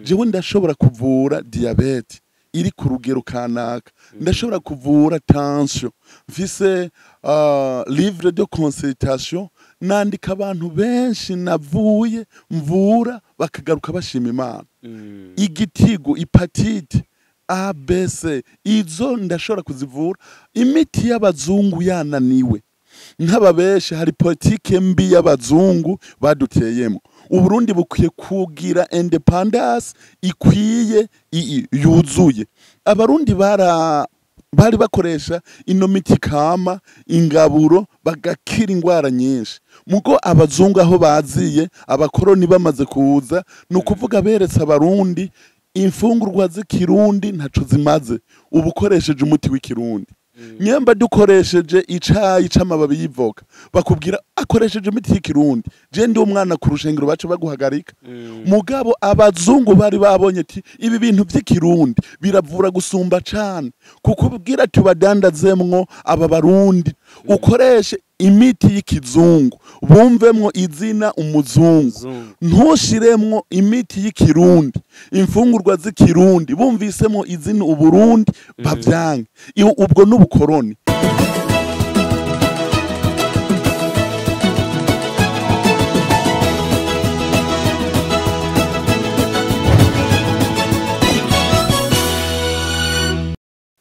Jewe ndashobora kuvura diabète iri ku rugero kanaka, ndashobora kuvura tension, mfise livre de consultation, nandika abantu benshi navuye mvura bakagaruka bashima Imana. Igitigo, hépatite A, B, C, izo ndashobora kuzivura. Imiti y'abazungu yananiwe nk'ababeshi, hari politike mbi y'abazungu baduteyemo. Uburundi bukwiye kugira indépendance ikwiye, yuzuye. Abarundi bari bakoresha ino miti kama ingaburo, bagakira ingwara nyinshi. Mugo abazungu aho baziye, abakoroni bamaze kuza, ni ukuvuga beretse abarundi imfungurwa z'ikirundi ntaco zimaze, uba ukoresheje umuti w'ikirundi. Nyemba dukoresheje icayi c'amababi y'ivoka, bakubwira akoresheje imiti y'ikirundi. Je ndi umwana ku rushengero, baca baguhagarika. Mugabo abazungu bari babonye ati ibi bintu vy'ikirundi biravura gusumba cane, kuko ubwira tubadandazemwo aba barundi, ukoreshe imiti y'ikizungu, bumvemwo izina umuzungu, Zungu. ntushiremwo imiti y'ikirundi, imfungurwa z'ikirundi, bumvisemwo izina uburundi bavyanke. Iyo ubwo n'ubukoroni.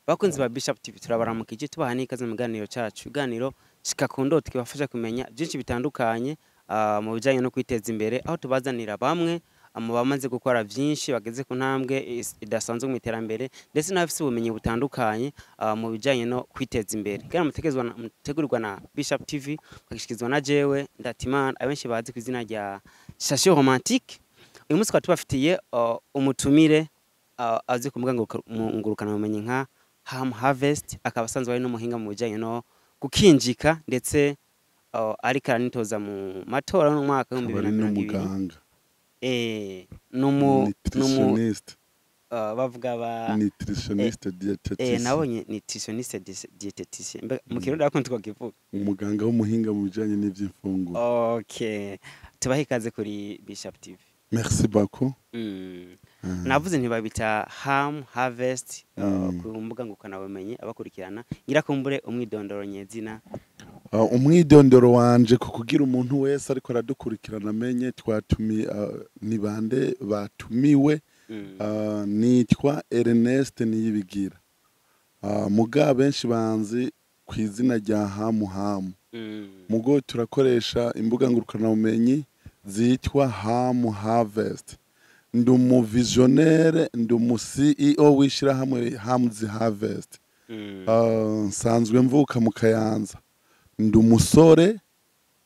Bakunzi ba Bishop TV, turabaramukije, tubaha n'ikaze mu kiganiro cyacu, iganiro Shika ku Ndoto, kibafasha kumenya byinshi bitandukanye mu bijyanye no kwiteza imbere, aho tubazanira bamwe mu bamaze gukora byinshi, bageze ku ntambwe idasanzwe mu iterambere, ndetse n'abafite ubumenyi butandukanye mu bijyanye no kwiteza imbere. Kandi mutegurirwa na Bishop TV, mukagishikirizwa na jewe Ndatimana, abenshi bazi ku izina rya Shashi Romantique. Uyu munsi tukaba tubafitiye umutumire azi ku mbuga ngurukanabumenyi nka Ham Harvest, akaba asanzwe ari n'umuhinga mu bijyanye no gukinjika, ndetse ariko aranitoza mu matora yo mu mwaka w'ibihumbi akaba bibiri ari na mirongo ibiri. N'umuganga. Numu nutritioniste. Bavuga ba Nutritioniste diététicien. Nabonye nutritionniste diététicien. Mbega mu kirundi ariko twakivuga? Umuganga w'umuhinga mu bijanye n'ivy'imfungurwa. Okay, tubahe ikaze kuri Bishop TV. Merci beaucoup. Navuze ntibabita Ham Harvest ku mbuga ngurukanabumenyi, abakurikirana nyirakumbure umwidondoro nyezina. Umwidondoro wanje, ku kugira umuntu wese ariko aradukurikirana amenye twatumi ni bande batumiwe. Nitwa Ernest Niyibigira, muga benshi banzi ku izina rya Hamu Hamu. Mugo turakoresha imbuga ngurukanabumenyi zitwa Hamu Harvest. Ndi umuvisionnaire, ndi umu CEO w'ishirahamwe Ham's Harvest. Nsanzwe mvuka mu Kayanza, ndi umusore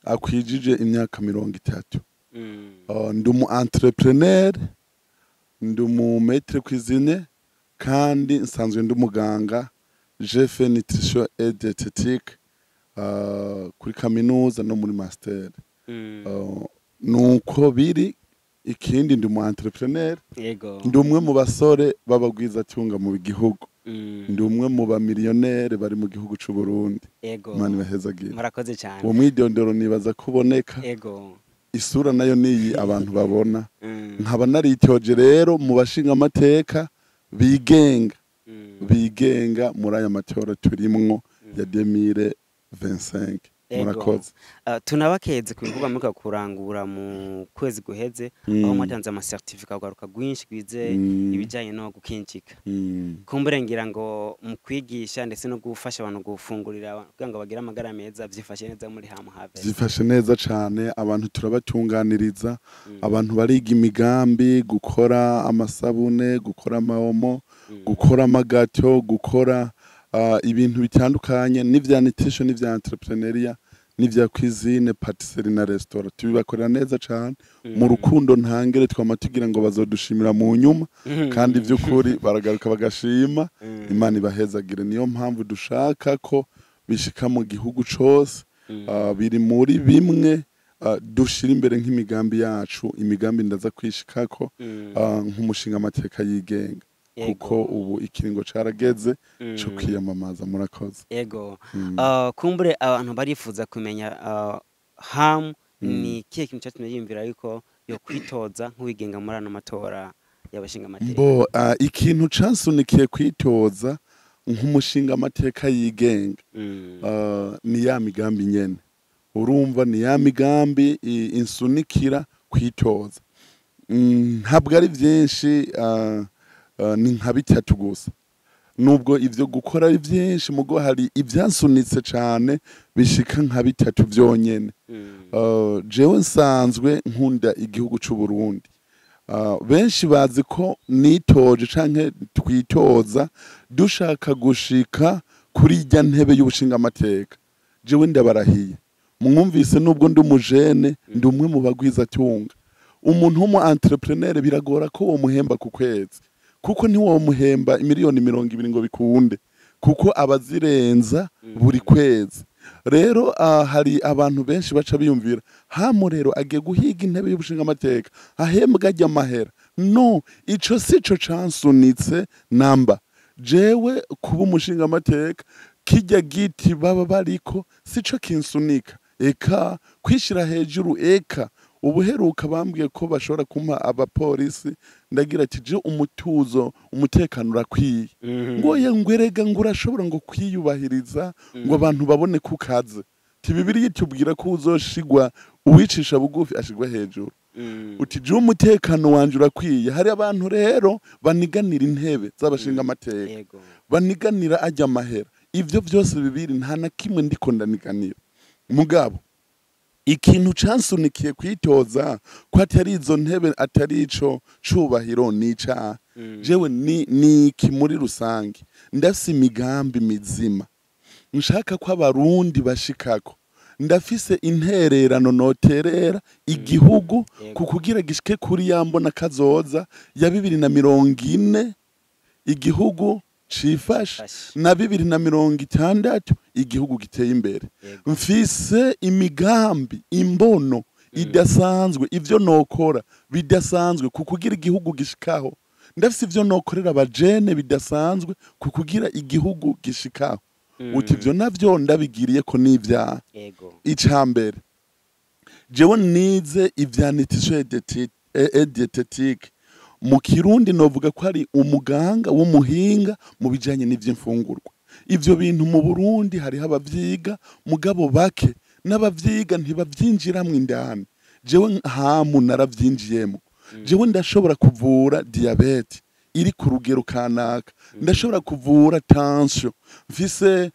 akwijije imyaka 30. Ndi umu entrepreneur, ndi umu maître cuisinier, kandi nsanzwe ndi umuganga. J'ai fait nutrition et diététique kuri kaminuza no muri master. Nuko biri. Ikindi, ndi umu entrepreneur, ndi umwe mu basore b'abagwizatunga mu gihugu, ndi umwe mu bamiliyoneri bari mu gihugu c'u Burundi. Imana ibahezagire. Murakoze cyane. Uwo mwidondoro nibaza ko uboneka. Isura nayo niyi abantu babona. Nkaba naritoje rero mu bashinga amateka bigenga bigenga muri aya matora turimwo ya 2025. Murakoze. Tunabakeze ku bikorwa muriko kurangura mu kwezi guheze, aho mwatanze amacertificat kugaruka rwinshi rwize ibijyanye no gukinjika. Kumbure ngira ngo mu kwigisha ndetse no gufasha abantu gufungurira abantu kugira ngo bagire amagara meza, byifashe neza muri Ham Harvest? Zifashe neza cane. Abantu turabatunganiriza, abantu bariga imigambi, gukora amasabune, gukora amaomo, gukora amagâteau, gukora ibintu bitandukanye n'ivya nutrition, n'ivya entrepreneuriat, n'ivya cuisine, pâtisserie na restaurant. Tubibakorera neza cane mu rukundo ntangere. Twama tugira ngo bazodushimira mu nyuma, kandi vy'ukuri baragaruka bagashima. Imana ibahezagire. Niyo mpamvu dushaka ko bishika mu gihugu cose. Biri muri bimwe dushira imbere nk'imigambi yacu, imigambi ndaza kwishikako nk'umushinga amateka yigenga, kuko ubu ikiringo carageze co kwiyamamaza. Murakoze. Ego. Kumbure abantu barifuza kumenya Ham ni kihe kintu cyatumye yiyumvira yuko yo kwitoza nk'uwigenga muri ano matora y'abashinga amateka? Mbo ikintu cansunikiye kwitoza nk'umushinga amateka yigenga, ni ya migambi nyene. Urumva, ni ya migambi insunikira kwitoza. Ntabwo ari byinshi, ni nka bitatu gusa, nubwo ivyo gukora ari byinshi, mugo hari ibyansunitse cane bishika nka bitatu vyonyene. Jewe nsanzwe nkunda igihugu c'u Burundi. Benshi bazi ko nitoje canke twitoza dushaka gushika kuri irya ntebe y'ubushingamateka. Jewe ndabarahiye, mwumvise, nubwo ndi umujene, ndi umwe mu bagwizatunga. Umuntu w'umu entrepreneur biragora ko womuhemba ku kwezi, kuko ntiwomuhemba 20 miliyoni ngo bikunde, kuko abazirenza buri kwezi. Rero hari abantu benshi baca biyumvira hamo rero agiye guhiga intebe y'ubushingamateka ahembwa ajya amahera. No, ico sico cansunitse namba. Jewe kuba umushingamateka, kijya giti baba bariko, sico kinsunika, eka kwishira hejuru. Eka ubuheruka bambwiye ko bashobora kumpa abapolisi, ndagira ati: "Je umutuzo, umutekano urakwiye." Ngo ye, ngo erega ngo urashobora ngo kwiyubahiriza, ngo abantu babone ko ukaze. Ti Bibiliya itubwira ko uzoshigwa, uwicisha bugufi ashigwa hejuru. Uti: "Je umutekano wanje urakwiye." Hari abantu rero baniganira intebe z'abashinga amateka, baniganira ajya amahera. Ivyo byose bibiri nta na kimwe ndiko ndaniganira. Mugabo ikintu cansunikiye kwitoza ko atari izo ntebe, atari ico cubahiro, n'icaha, jewe ni iki? Muri rusange ndafise imigambi mizima nshaka ko abarundi bashikako, ndafise intererano noterera igihugu ku kugira gishike kuri ya mbona kazoza ya 2040 igihugu cifashe, Cifashe. na 2060 igihugu giteye imbere. Mfise imigambi, imbono idasanzwe, ivyo nokora bidasanzwe ku kugira igihugu gishikaho. Ndafise ivyo nokorera abajene bidasanzwe ku kugira igihugu gishikaho. Uti ivyo navyo ndabigiriye ko n'ivyaha? Ica mbere, jewe nize ivya nutrition et diététique. Mu Kirundi novuga ko ari umuganga w'umuhinga mu bijanye n'ivy'imfungurwa. Ivyo bintu mu Burundi hariho abavyiga, mugabo bake, n'abavyiga ntibavyinjiramwo indani. Jewe hamu naravyinjiyemo. Jewe ndashobora kuvura diabète iri ku rugero kanaka, ndashobora kuvura tension, mfise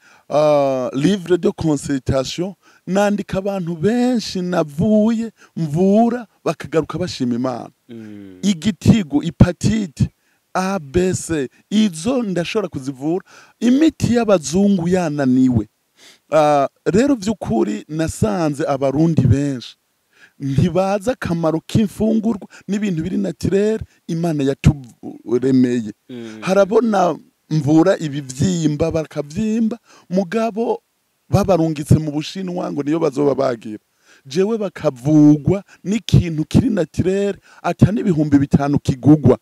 livre de consultation, nandika abantu benshi navuye, mvura bakagaruka bashima Imana. Igitigu, hépatite A, B, C, izo ndashobora kuzivura imiti y'abazungu yananiwe. Rero vy'ukuri nasanze abarundi benshi ntibazi akamaro k'imfungurwa n'ibintu biri naturel Imana yaturemeye. Harabona mvura ibivyimba bakavyimba, mugabo babarungitse mu Bushinwa ngo niyo bazoba bagira, jewe bakavugwa n'ikintu kiri naturel ata n'5,000 kigugwa.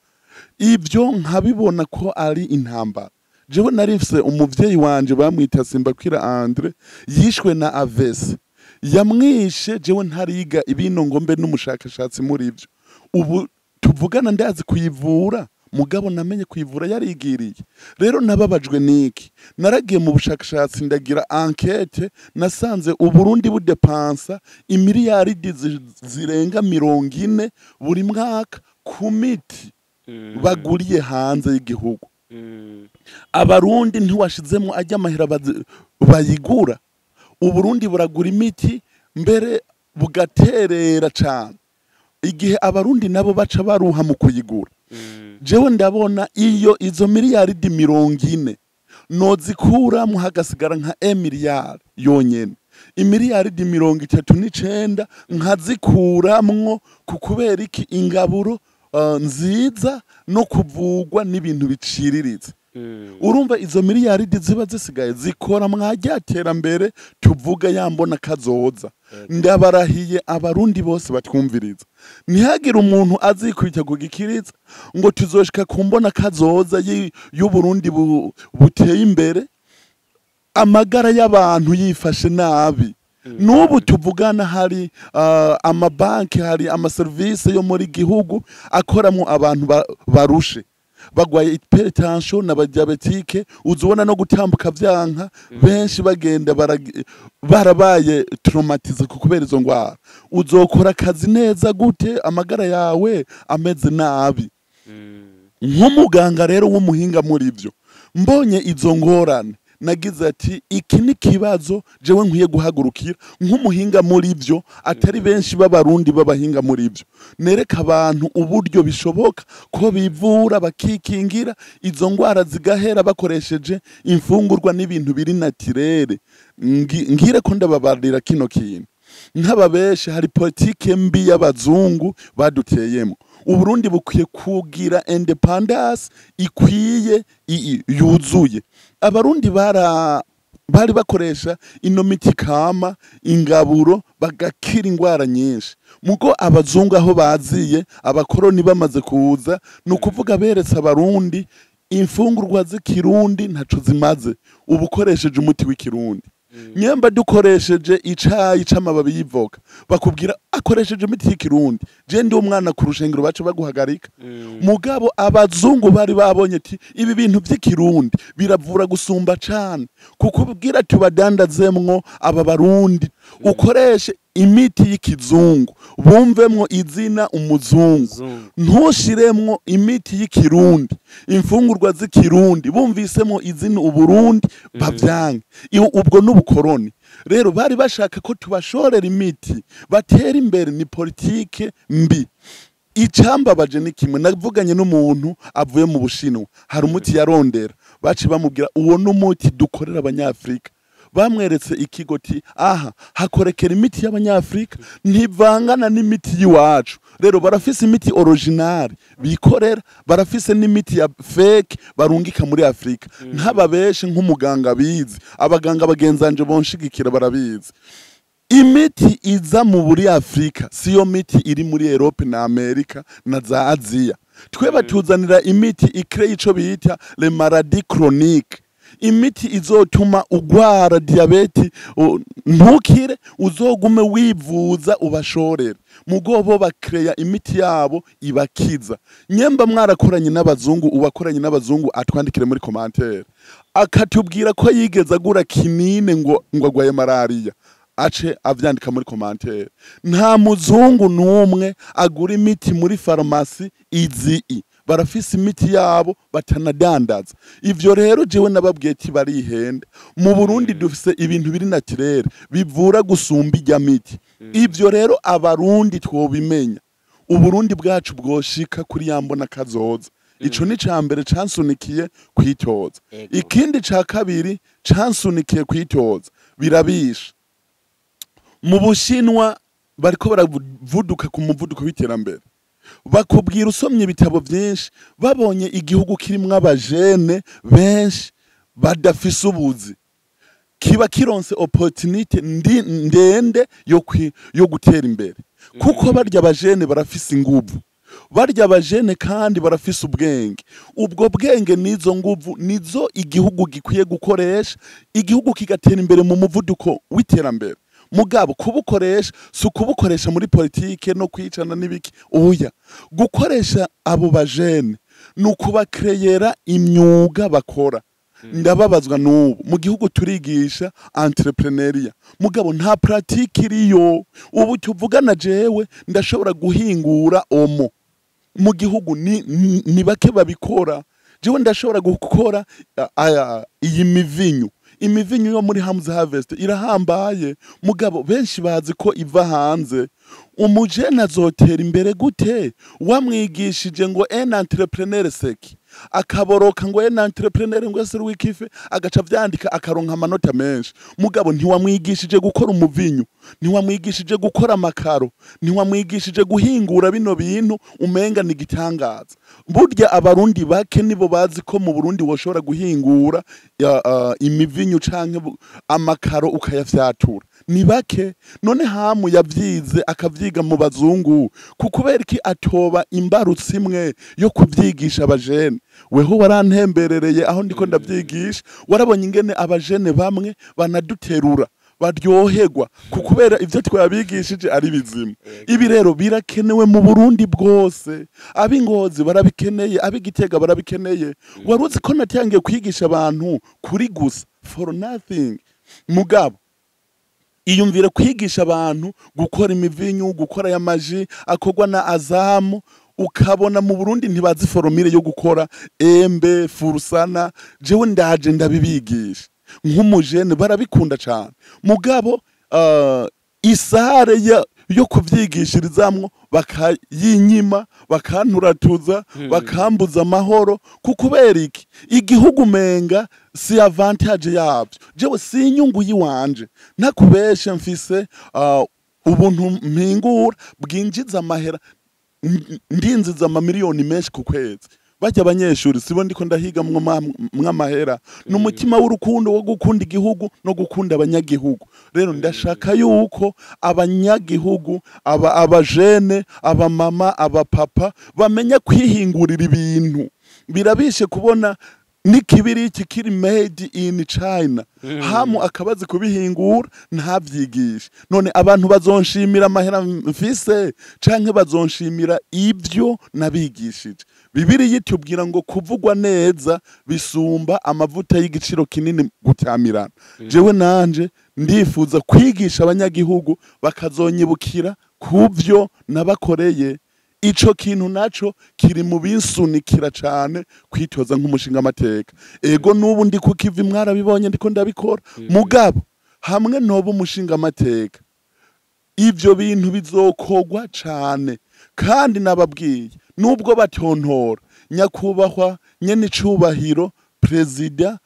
Ibyo nkabibona ko ari intambara. Jewe narifise umuvyeyi wanje bamwita Simbakwira Andre, yishwe na AVC. Yamwishe jewe ntariga ibino ngo mbe n'umushakashatsi muri ivyo. Ubu tuvugana ndazi kuyivura, mugabo namenye kuyivura yarigiriye. Rero nababajwe niki? Naragiye mu bushakashatsi, ndagira enquête, nasanze Uburundi budepansa imiliyaridi zirenga 40 buri mwaka ku miti baguriye hanze y'igihugu. Abarundi ntiwashizemo ajya amahera bayigura. Uburundi buragura imiti, mbere bugaterera cane igihe abarundi nabo baca baruha mu kuyigura. Jewe ndabona iyo izo miliyaridi 40 nozikuramwo hagasigara nka emiliyari yonyene, imiliyaridi 39 nkazikuramwo ku kubera iki? Ingaburo nziza no kuvugwa n'ibintu biciriritse. Urumva, izo miliyaridi ziba zisigaye zikora mwa terambere tuvuga yambona kazoza. Ndabarahiye, abarundi bose batwumviriza, ntihagire umuntu azikwita ku gikiriza ngo tuzoshika ku mbona kazoza y'Uburundi buteye imbere amagara y'abantu yifashe nabi. N'ubu tuvugana hari amabanki, hari amaserivisi yo muri gihugu akoramo abantu barushe, bagwaye hypertension n'abadiabétiques. Uzubona no gutambuka vyanka, benshi bagenda barabaye traumatisés ku kubera izo ngwara. Uzokora akazi neza gute amagara yawe ameze nabi? Nk'umuganga rero w'umuhinga muri byo, mbonye izo ngorane, nagize ati: "Iki ni kibazo jewe nkwiye guhagurukira nk'umuhinga muri byo." Atari benshi b'Abarundi b'abahinga muri byo. Nereka abantu uburyo bishoboka ko bivura, bakikingira izo ngwara zigahera, bakoresheje imfungurwa n'ibintu biri naturel. Ngire ko ndababarira kino kintu nk'ababeshe, hari politike mbi y'abazungu baduteyemo. Uburundi bukwiye kugira indépendance ikwiye, yuzuye. Abarundi bari bakoresha ino miti kama, ingaburo, bagakira ingwara nyinshi. Mugo abazungu aho baziye, abakoroni bamaze kuza, ni ukuvuga beretse Abarundi imfungurwa z'ikirundi ntaco zimaze, uba ukoresheje umuti w'ikirundi. Nyemba dukoresheje icayi c'amababi y'ivoka, bakubwira akoresheje imiti y'ikirundi. Je ndi umwana ku rushengero, baca baguhagarika. Mugabo abazungu bari babonye ati ibi bintu vy'ikirundi biravura gusumba cane, kuko ubwira tubadandazemwo aba Barundi, ukoreshe imiti y'ikizungu, bumvemwo izina umuzungu. Zungu. Ntushiremwo imiti y'ikirundi, imfungurwa z'ikirundi, bumvisemwo izina Uburundi bavyanke. Iyo ubwo n'ubukoroni rero, bari bashaka ko tubashorera imiti batera imbere. Ni politike mbi. Icambabaje ni kimwe, navuganye n'umuntu avuye mu Bushinwa, hari umuti yarondera, baci bamubwira uwo n'umuti dukorera Abanyafrika. Bamweretse ikigoti, aha hakorekera imiti y'Abanyafrika, ntivangana n'imiti y'iwacu. Rero barafise imiti original bikorera, barafise n'imiti ya fake barungika muri Afrika. Nk'ababeshe, nk'umuganga bizi, abaganga bagenzanje bonshigikira barabizi, imiti iza mu buri Afrika siyo miti iri muri Europe na Amerika na za Aziya. Twe batuzanira imiti icréeye ico bita les maladies chroniques, imiti izotuma ugwara diabète ntukire, uzogume wivuza ubashorere. Mugobo bakreya imiti yabo ibakiza. Nyemba mwarakoranye n'abazungu, uwakoranye n'abazungu atwandikire muri commentaire, akatubwira ko yigeze agura kinine ngo agwaye malaria, ace avyandika muri commentaire. Nta muzungu n'umwe agura imiti muri farumasi izi, barafise imiti yabo batanadandaza. Ivyo rero jewe nababwiye ati barihenda, mu Burundi dufise ibintu biri naturel bivura gusumba ijya miti. Ivyo rero Abarundi twobimenya, Uburundi bwacu bwoshika kuri yambona kazoza. Ico ni ca mbere cansunikiye kwitoza. Ikindi ca kabiri cansunikiye kwitoza, birabisha, mu Bushinwa bariko baravuduka ku muvuduko w'iterambere. Bakubwira, usomye ibitabo byinshi, babonye igihugu kirimwo abajene benshi badafise ubuzi, kiba kironse opportunité ndende yo gutera imbere, kuko barya abajene barafise inguvu, barya abajene kandi barafise ubwenge. Ubwo bwenge n'izo nguvu nizo igihugu gikwiye gukoresha, igihugu kigatera imbere mu muvuduko w'iterambere. Mugabo kubukoresha si ukubukoresha muri politike no kwicana n'ibiki, oya. Gukoresha abo bajene ni ukubakreyera imyuga bakora. Ndababazwa n'ubu mu gihugu turigisha entrepreneuriat, mugabo nta pratique iriyo. Ubu tuvugana jewe ndashobora guhingura Omo, mu gihugu ni bake babikora. Jewe ndashobora gukora iyi mivinyu. Imivinyu yo muri Hamza Harvest irahambaye, mugabo benshi bazi ko iva hanze. Umujene azotera imbere gute wamwigishije ngo un entrepreneur seki, akaboroka ngo un entrepreneur ngo ese wikife, agaca vyandika akaronka amanota menshi, mugabo ntiwamwigishije gukora umuvinyu, ntiwamwigishije gukora amakaro, ntiwamwigishije guhingura bino bintu umenga ni gitangaza? Burya Abarundi bake nibo bazi ko mu Burundi woshobora guhingura imivinyu canke amakaro ukayafyatura, ni bake. None hamu yavyize akavyiga mu bazungu, kukubera iki atoba imbarutso imwe yo kuvyigisha abajene? Weho warantemberereye aho ndiko ndavyigisha, warabonye ingene abajene bamwe banaduterura. Baryoherwa kubera ivyo twabigishije ari bizima. Ibi rero birakenewe mu Burundi bwose. Ab'Ingozi barabikeneye, ab'Igitega barabikeneye. Wari uzi ko natangiye kwigisha abantu kuri gusa for nothing? Mugabo iyumvire kwigisha abantu gukora imivinyu, gukora y'amaji akorwa na azamu, ukabona mu Burundi ntibazi formule yo gukora embe furusana. Jewe ndaje ndabibigisha nk'umujene, barabikunda cane. Mugabo isare yo kuvyigishirizamwo bakayinyima, bakanturatuza, bakambuza amahoro. Kukubera iki? Igihugu menga si avantage yavyo, jewe si inyungu yiwanje. Ntakubeshe, mfise ubuntu mpingura bwinjiza amahera, ndinziza amamiliyoni menshi ku kwezi. Bajya abanyeshuri sibo ndiko ndahiga mw'amahera, ni umutima w'urukundo wo gukunda igihugu no gukunda abanyagihugu. Rero ndashaka yuko abanyagihugu, aba abajene, abamama, abapapa bamenya kwihingurira ibintu. Birabishe kubona n'ikibiriki kiri made in China, hamu akabazi kubihingura ntavyigishe. None abantu bazonshimira amahera mfise canke bazonshimira ivyo nabigishije? Bibiri yitubwira ngo kuvugwa neza bisumba amavuta y'igiciro kinini gutamirana. Jewe nanje ndifuza kwigisha abanyagihugu bakazonyibukira kuvyo nabakoreye. Ico kintu naco kiri mu binsunikira cane kwitoza nk'umushinga amateka. Ego, nubu ndi kukivi, mwarabibonye ndiko ndabikora. Mugabo hamwe noba umushinga amateka, ivyo bintu bizokogwa cane. Kandi nababwiye, nubwo batontora, nyakubahwa nyene icubahiro perezida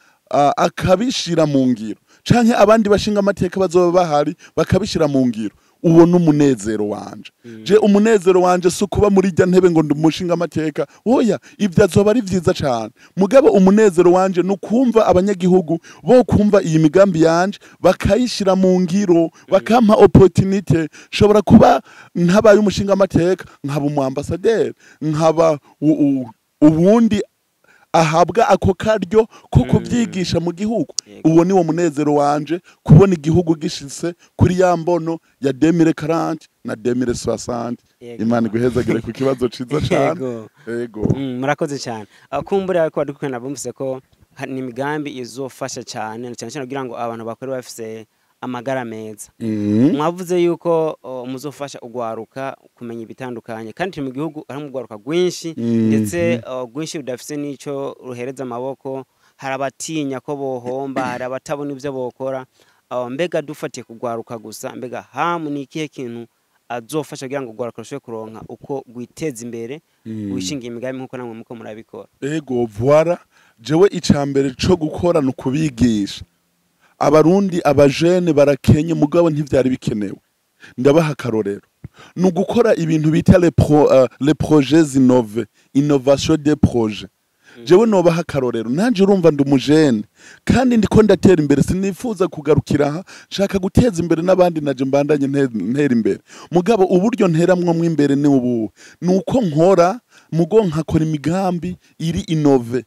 akabishira mu ngiro, canke abandi bashinga amateka bazoba bahari bakabishira mu ngiro, uwo n'umunezero wanje. Je umunezero wanje si ukuba muri irya ntebe ngo ndi umushinga amateka, oya, ivyo azoba ari vyiza cane. Mugabo umunezero wanje ni ukumva abanyagihugu bo kumva iyi migambi yanje bakayishira mu ngiro, bakampa opportunité. Nshobora kuba ntabaye umushinga amateka, nkaba umu ambassadeur, nkaba uwundi ahabwa ako karyo ko kubyigisha mu gihugu. Uwo ni wo munezero wanje, kubona igihugu gishitse kuri ya mbono ya 2040 na 2060. Imana iguhezagire ku kibazo ciza cane. Ego. Murakoze cyane. Kumbura ariko badukurikirana bumvise ko ni imigambi izofasha cyane, na cyane cyane kugira ngo abantu bakore bafise amagara meza. Mwavuze yuko muzofasha ugwaruka kumenya ibitandukanye, kandi turi mu gihugu harimo ugwaruka rwinshi, ndetse rwinshi rudafise n'ico ruhereza amaboko. Hari abatinya ko bohomba, hari abatabona ivyo bokora. Mbega dufatiye kugwaruka gusa, mbega hamu ni ikihe kintu azofasha kugira ngo ugwaruka rushobore kuronka uko rwiteza imbere, wishingiye imigambi nk'uko namwe muko murabikora? Ego, voilà. Jewe icambere co gukora ni ukubigisha. Abarundi, abajene barakenye, mugabo ntivyari bikenewe. Ndabaha akarorero: ni ugukora ibintu bita les projets innove, innovation des projets. Jewe nobaha akarorero, nanje urumva ndi umujene kandi ndiko ndatera imbere. Sinifuza kugarukira aha, nshaka guteza imbere n'abandi, naje mbandanye ntera imbere. Mugabo uburyo nteramwo mwo imbere ni ubuhe? Ni uko nkora mugo nkakora imigambi iri innové.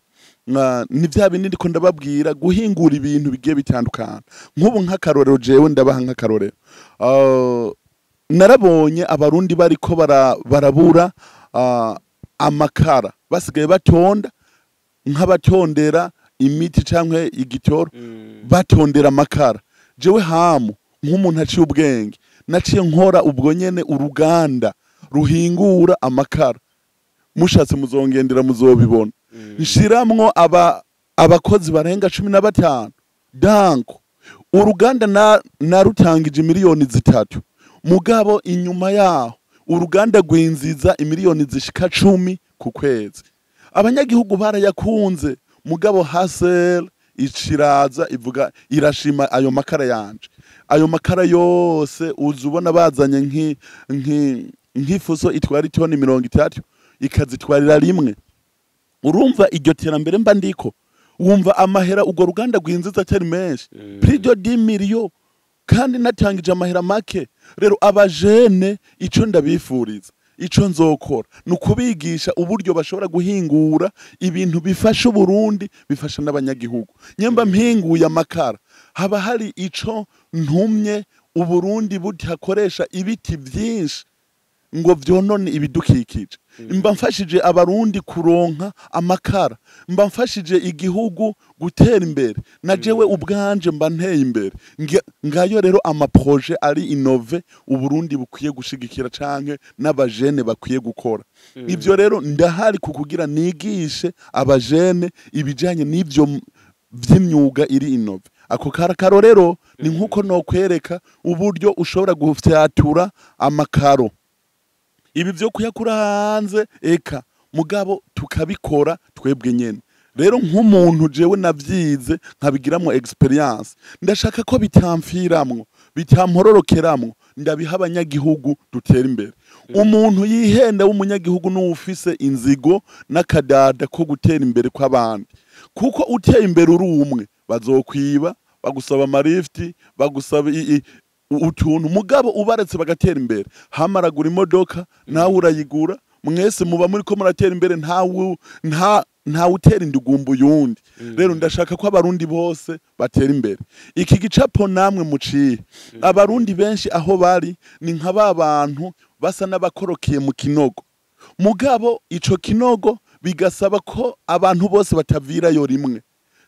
Ni vya bindi ndiko ndababwira, guhingura ibintu bigiye bitandukana. Nk'ubu nk'akarorero, jewe ndabaha nk'akarorero, narabonye Abarundi bariko barabura amakara, basigaye batonda nk'abatondera imiti canke igitoro, batondera amakara. Jewe hamu nk'umuntu aciye ubwenge, naciye nkora ubwo nyene uruganda ruhingura amakara. Mushatse muzongendera muzobibona. Nshiramwo aba abakozi barenga 15. Danko uruganda narutangije miliyoni 3, mugabo inyuma yaho uruganda rwinziza imiliyoni zishika 10 ku kwezi. Abanyagihugu barayakunze. Mugabo hasel iciraza ivuga irashima ayo makara yanje. Ayo makara yose uza ubona bazanye nk'ifuso itwara itoni 30, ikazitwarira rimwe. Urumva iryo terambere mba ndiko? Wumva amahera urwo ruganda rwinjiza atari menshi, plus de 10 millions, kandi natangije amahera make. Rero abajene, ico ndabifuriza, Ico nzokora ni ukubigisha uburyo bashobora guhingura ibintu bifasha Uburundi, bifasha n'abanyagihugu. Nyemba mpinguye amakara, haba hari ico ntumye Uburundi budakoresha ibiti vyinshi ngo vyonone ibidukikije. Mba mfashije Abarundi kuronka amakara, mba mfashije igihugu gutera imbere, na jewe ubwanje mba nteye imbere. Ngayo rero amaprojets ari innovants Uburundi bukwiye gushigikira canke n'abajene bakwiye gukora. Ivyo rero ndahari kukugira nigishe abajene ibijanye n'ivyo vy'imyuga iri innovant. Ako karakaro rero ni nkuko nokwereka uburyo ushobora gufyatura amakaro, ibi vyo kuyakura hanze, eka mugabo tukabikora twebwe nyene. Rero nk'umuntu jewe navyize nkabigiramwo expérience, ndashaka ko bitamfiramwo, bitampororokeramwo, ndabiha abanyagihugu, dutera imbere. Umuntu yihenda w'umunyagihugu n'uwufise inzigo n'akadada ko gutera imbere kw'abandi, kuko uteye imbere uri umwe bazokwiba, bagusaba amarifti, bagusaba utuntu. Mugabo ubaretse bagatera imbere, hamaragura imodoka, nawe urayigura, mwese muba muri ko muratera imbere, ntawe nta ntawe utera indugumbu yundi. Rero ndashaka ko Abarundi bose batera imbere. Iki gicapo namwe muciye, Abarundi benshi aho bari ni nka ba bantu basa n'abakorokeye mu kinogo, mugabo ico kinogo bigasaba ko abantu bose batavirayo rimwe,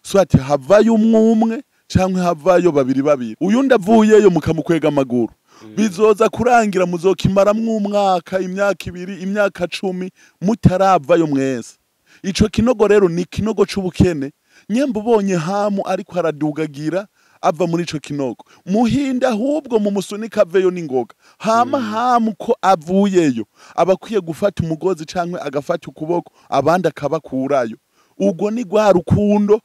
soit havayo umwe umwe canke havayo babiri babiri. Uyundi avuyeyo mukamukwega amaguru, bizoza kurangira muzokimaramwo umwaka, imyaka 2, imyaka 10 mutaravayo mwese. Ico kinogo rero ni kinogo c'ubukene. Nyemba ubonye hamu ariko aradugagira ava muri ico kinogo, muhinda ahubwo mu musunika aveyo n'ingoga. Hama hamu ko avuyeyo aba akwiye gufata umugozi canke agafata ukuboko abandi akabakurayo. Ubwo ni rwa rukundo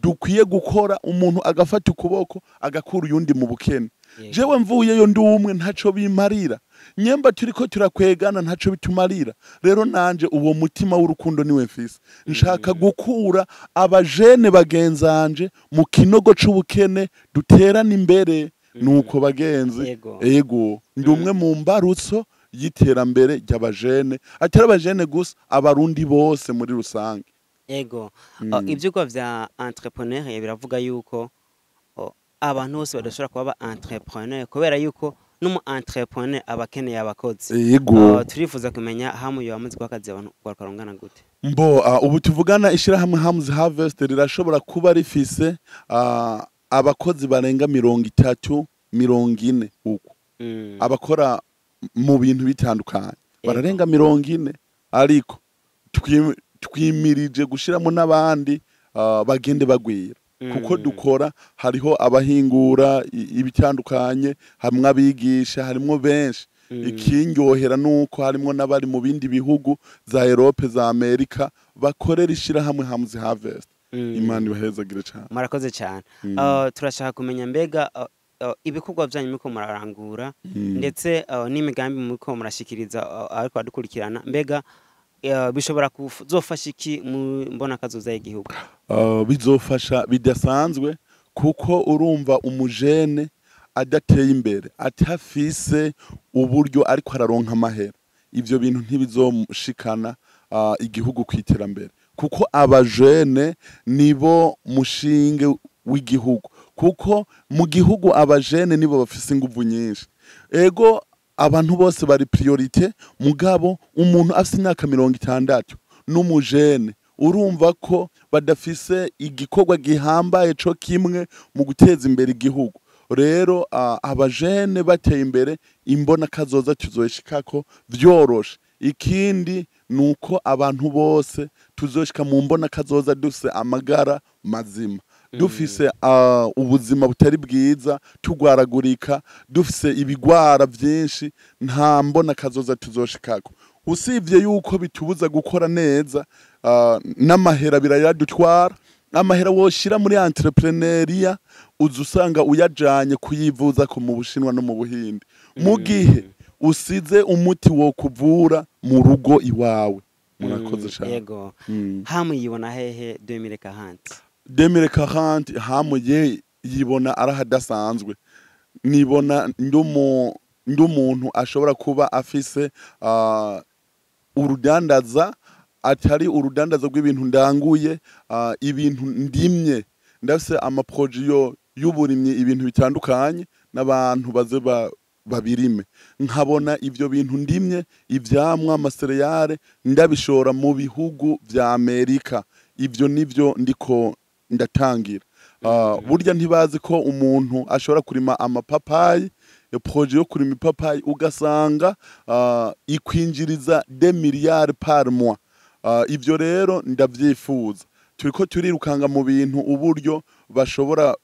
dukwiye gukora, umuntu agafata ukuboko agakura uyundi mu bukene. Jewe mvuyeyo ndi umwe ntaco bimarira, nyemba turiko turakwegana ntaco bitumarira. Rero nanje uwo mutima w'urukundo niwe mfise, nshaka gukura abajene bagenzanje mu kinogo c'ubukene, duterane imbere. Nuko bagenzi. Ego, ndi umwe mu mbarutso y'iterambere ry'abajene, atari abajene gusa, Abarundi bose muri rusange. Ego. Ivyigwa vya entrepreneur biravuga yuko abantu bose badashobora kuba ba entrepreneur, kubera yuko n'umu entrepreneur aba akeneye abakozi. Turifuza kumenya hamu yoba amaze guha akazi abantu rungana gute? Mbo ubu tuvugana ishirahamwe Hams Harvest rirashobora kuba rifise abakozi barenga 30, 40 uko, abakora mu bintu bitandukanye bararenga 40, ariko twimirije gushiramo n'abandi, bagende bagwira, kuko dukora hariho abahingura ibitandukanye, hamwe abigisha, harimwo benshi. Ikindyohera nuko harimwo n'abari mu bindi bihugu za Europe, za Amerika, bakorera ishirahamwe Hams Harvest. Imana ibahezagire cane. Murakoze cyane. Turashaka kumenya mbega ibikorwa byanyu muriko murarangura, ndetse n'imigambi muriko murashikiriza ariko badukurikirana, mbega bishobora kuzofasha iki mu mbona kazoza y'igihugu? Bizofasha bidasanzwe, kuko urumva umujene adateye imbere, atafise uburyo ariko araronka amahera, ivyo bintu ntibizoshikana igihugu ku iterambere, kuko abajene nibo mushinge w'igihugu, kuko mu gihugu abajene nibo bafise inguvu nyinshi. Ego, abantu bose bari priorité, mugabo umuntu afise imyaka 60 n'umujene urumva ko badafise igikorwa gihambaye co kimwe mu guteza imbere igihugu. Rero abajene bateye imbere, imbona kazoza tuzoshikako vyoroshe. Ikindi nuko abantu bose tuzoshika mu mbona kazoza dufise amagara mazima. Dufise ubuzima butari bwiza, tugwaragurika, dufise ibigwara vyinshi, nta mbona kazoza tuzoshikako. Usibye yuko bitubuza gukora neza, n'amahera birayadutwara. Amahera woshira muri entrepreneuriat uza usanga uyajanye kuyivuza ko mu Bushinwa no mu Buhindi, mu gihe usize umuti wo kuvura mu rugo iwawe. Murakoze cyane. Yego. Hamu yibona hehe 2040? 2040 hamu ye yibona arahadasanzwe. Nibona ndumu Ndi umuntu ashobora kuba afise urudandaza, atari urudandaza rw'ibintu ndanguye, ibintu ndimye. Ndafise ama projets yo y'uburimyi, ibintu bitandukanye n'abantu baze babirime, nkabona ivyo bintu ndimye, ivyamwa, ama céréales, ndabishora mu bihugu vya Amerika. Ivyo nivyo ndiko ndatangira. Burya ntibazi ko umuntu ashobora kurima amapapayi, projet yo kurima ipapayi, ugasanga ikwinjiriza 2 miliyari par mois. Ivyo rero ndavyifuza. Turiko turirukanga mu bintu, uburyo bashobora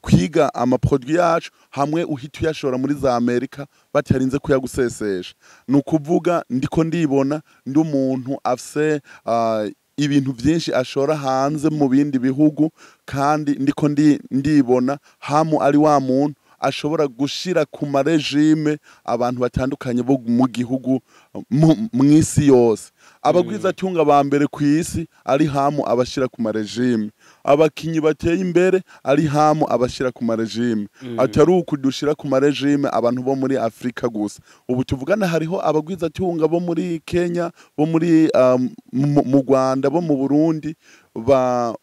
kwiga ama produits yacu, hamwe uhita uyashora muri za Amerika batarinze kuyagusesesha. Ni ukuvuga ndiko ndibona ndi umuntu afise ibintu vyinshi ashora hanze mu bindi bihugu, kandi ndiko ndibona hamu ari wa muntu ashobora gushira ku ma régimes abantu batandukanye bo mu gihugu, mw'isi yose. Abagwizatunga ba mbere ku isi ari hamu abashira ku ma régimes, abakinyi bateye imbere ari hamu abashira ku ma régimes, atari ukudushira ku ma régimes abantu bo muri Afrika gusa. Ubu tuvugana hariho abagwizatunga bo muri Kenya, bo muri mu Rwanda, bo mu Burundi, ba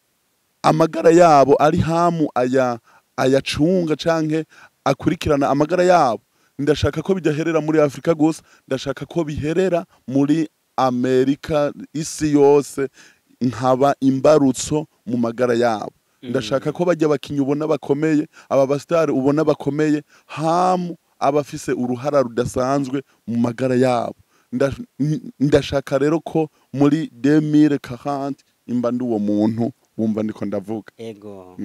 amagara yabo ari hamu aya ayacunga canke akurikirana amagara yabo. Ndashaka ko bidaherera muri Afrika gusa, ndashaka ko biherera muri Amerika, isi yose, nkaba imbarutso mu magara yabo. Ndashaka ko bajya abakinyi ubona bakomeye, aba ba stars ubona bakomeye, hamu abafise uruhara rudasanzwe mu magara yabo. Ndashaka rero ko muri 2040 imba ndi uwo muntu wumva ndiko ndavuga. Ego.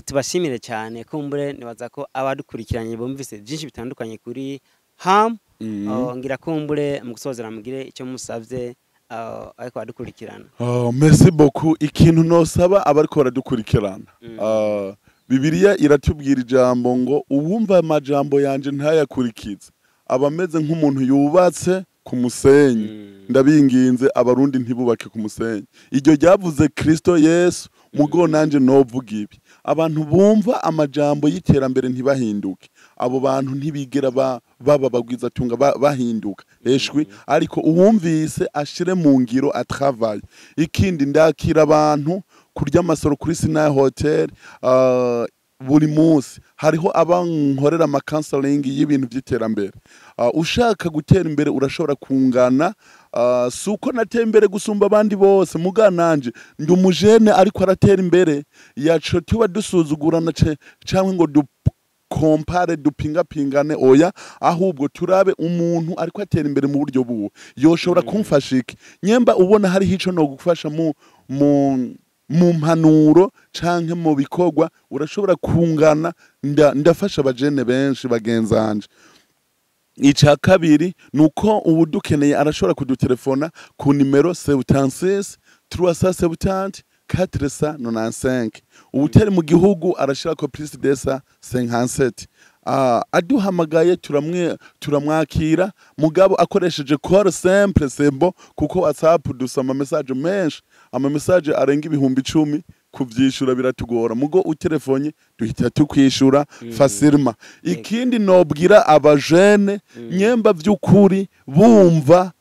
Tubashimire cyane. Kumbure nibaza ko abadukurikiranye bumvise byinshi bitandukanye kuri Ham. Ngira kumbure mu gusozera mugire icyo musavye ariko abadukurikirana. Oh, merci beaucoup. Ikintu nosaba abariko baradukurikirana, Bibiliya iratubwira ijambo ngo uwumva amajambo yanje ntayakurikize aba ameze nk'umuntu yubatse ku musenyi. Ndabinginze Abarundi, ntibubake ku musenyi. Iryo ryavuze Kristo Yesu, mugo nanje novuga ibi: abantu bumva amajambo y'iterambere ntibahinduke, abo bantu ntibigera baba bagwizatunga, bahinduka eshwi. Ariko uwumvise ashire mu ngiro, atravaye. Ikindi, ndakira abantu kurya amasoro kuri Sinai Hotel buri munsi. Hariho abankorera ama counseling y'ibintu by'iterambere. Ushaka gutera imbere urashobora kungana. Si uko nateye imbere gusumba abandi bose, muga nanje ndi umujene ariko aratera imbere. Yaco tuba dusuzugurana canke ngo dukompare, dupingapingane, oya. Ahubwo turabe umuntu ariko atera imbere mu buryo buwo yoshobora kumfasha iki. Nyemba ubona hariho ico no gufasha mu mpanuro canke mu bikorwa, urashobora kungana. Ndafasha abajene benshi bagenzanje. Ica kabiri nuko ubu dukeneye arashobora kudutelefona ku nimero 76 370 495. Ubutari mu gihugu arashirako plus 257. Aduhamagaye turamwakira, mugabo akoresheje call simple sembo, kuko WhatsApp dusama message menshi, ama message arenga 10,000, kuvyishura biratugora. Mugo utelefonye duhita tukwishura facilement. Ikindi nobwira abajene, nyemba vy'ukuri bumva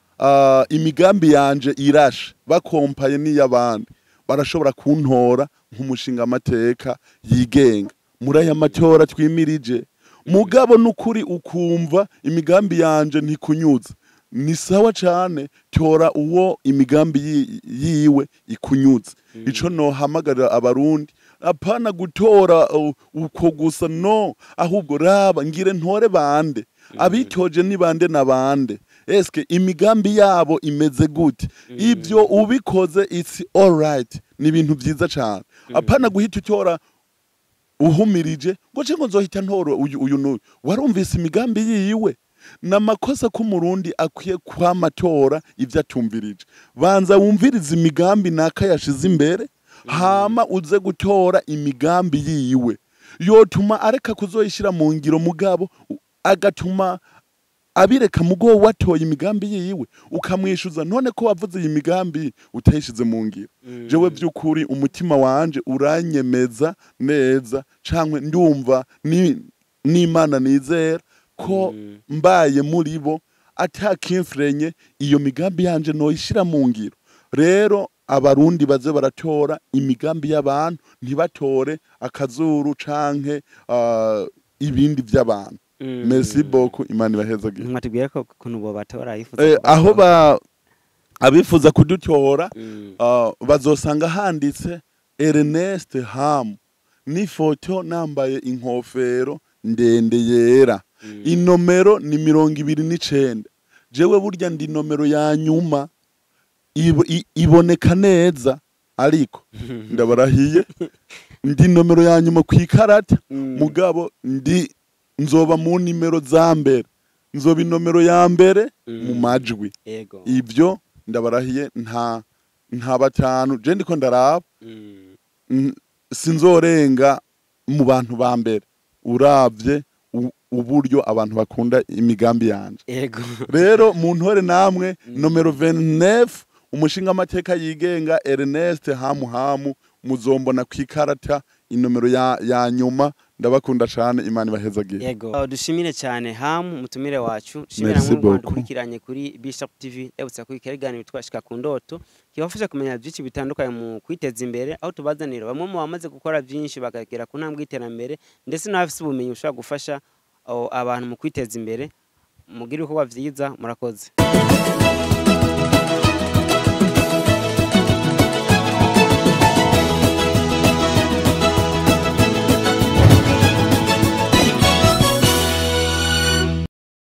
imigambi yanje irashe, bakompaye n'iy'abandi, barashobora kuntora nk'umushinga amateka yigenga muri aya matora twimirije. Mugabo n'ukuri ukumva imigambi yanje ntikunyuza, ni sawa cane, tora uwo imigambi yiwe ikunyuze. Ico nohamagarira Abarundi, apana gutora uko gusa, no ahubwo raba ngire ntore bande, abitoje ni bande na bande, eske imigambi yabo imeze gute? Ibyo ubikoze, it's alright, ni ibintu vyiza cane. Apana guhita utora uhumirije ngo ce ngo nzohita ntora uyu uyu n'uyu, warumvise imigambi yiwe. Namakosa ko Umurundi akwiye kwamatora ivyo atumvirije. Banza wumvirize imigambi naka yashize imbere, hama uze gutora imigambi yiwe yotuma areka kuzoyishira mu ngiro, mugabo agatuma abireka. Mugo watoye imigambi yiwe ukamwishuza: none ko wavuze iyi migambi utayishize mu ngiro? Jewe by'ukuri umutima wanje uranyemeza neza, cankwe ndumva ni n'Imana nizera. ko mbaye muri bo atakimfrenye, iyo migambi yanje noyishira mu ngiro. Rero Abarundi baze baratora imigambi y'abantu, ntibatore akazuru canke ibindi vy'abantu. Merci beaucoup, Imana ibahezagire. Mwatubwira ko ukuntu bo batora yifuza Aho kubatora. Abifuza kudutora, bazosanga handitse Ernest Ham n'ifoto nambaye inkofero ndende yera. Inomero ni 29. Jewe burya ndi nomero ya nyuma, iboneka neza, ariko ndabarahiye ndi nomero ya nyuma ku ikarata. Mugabo ndi nzoba mu nimero za mbere, nzoba inomero ya mbere mu majwi. Ibyo ndabarahiye, nta batanu je ndiko ndaraba. Sinzorenga mu bantu ba mbere uravye uburyo abantu bakunda imigambi yanje. Rero mu ntore namwe, nomero 29, umushinga amateka yigenga Ernest Hamu Hamu, muzombona ku ikarata inomero ya nyuma. Ndabakunda cane, Imana ibahezagire. Yego. Dushimire cyane Hamu, mutumire wacu. Dushimire Merci namwe beaucoup. dukurikiranye kuri Bishop TV. Ndabutsa ko ikiganiro twashika ku ndoto kibafasha kumenya byinshi bitandukanye mu kwiteza imbere, aho tubazanira bamwe mu bamaze gukora byinshi bakagera ku ntambwe y'iterambere, ndetse n'abafite ubumenyi bushobora gufasha abantu mu kwiteza imbere. Mugire ibikorwa vyiza, murakoze.